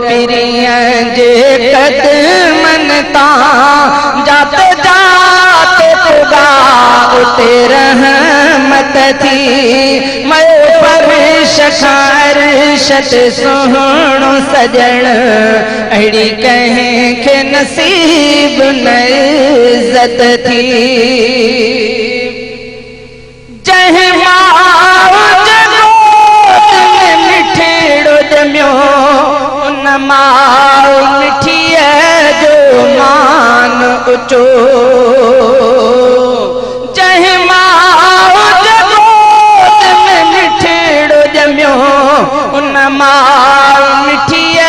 پرينء جي قدمن تان جاتي جاتي پڳا اتي رحمت ٿي. ميو فرش کان عرش تي سهڻو سڄڻ، اهڙي ڪنهن کي نصيب نه عزت ٿي. جنهن ماء جي گود ۾ مٺڙو ڄميو، ان ماء مٺيء جو مان اچو. جنهن ماء جي گود ۾ مٺڙو ڄميو، ان ماء مٺيء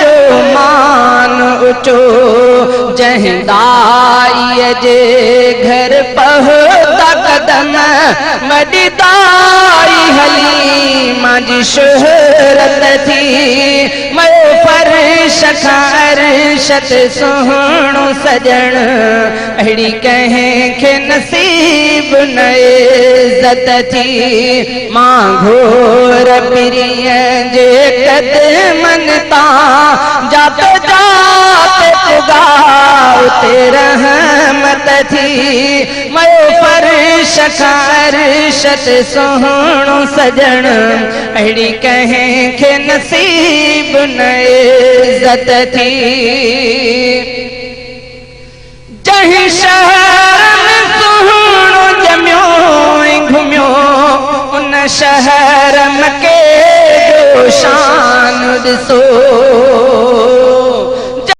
جو مان اچو. جنهن دائيء جي گهر پهتا قدم، وڏي دائي حليما جي شهرت ٿي. ميو فرش کان عرش تي سهڻو سڄڻ، اهڙي ڪنهن کي نصيب نه عزت ٿي. مان گهور پرينء جي قدمن تان جاتي جاتي پڳا اتي رحمت ٿي. ميو فرش کان عرش تي سهڻو سڄڻ، اهڙي ڪنهن کي نصيب نه عزت ٿي. جنهن شهر ۾ سهڻو ڄميو ۽ گهميو، ان شهر مڪي جو شان ڏسو.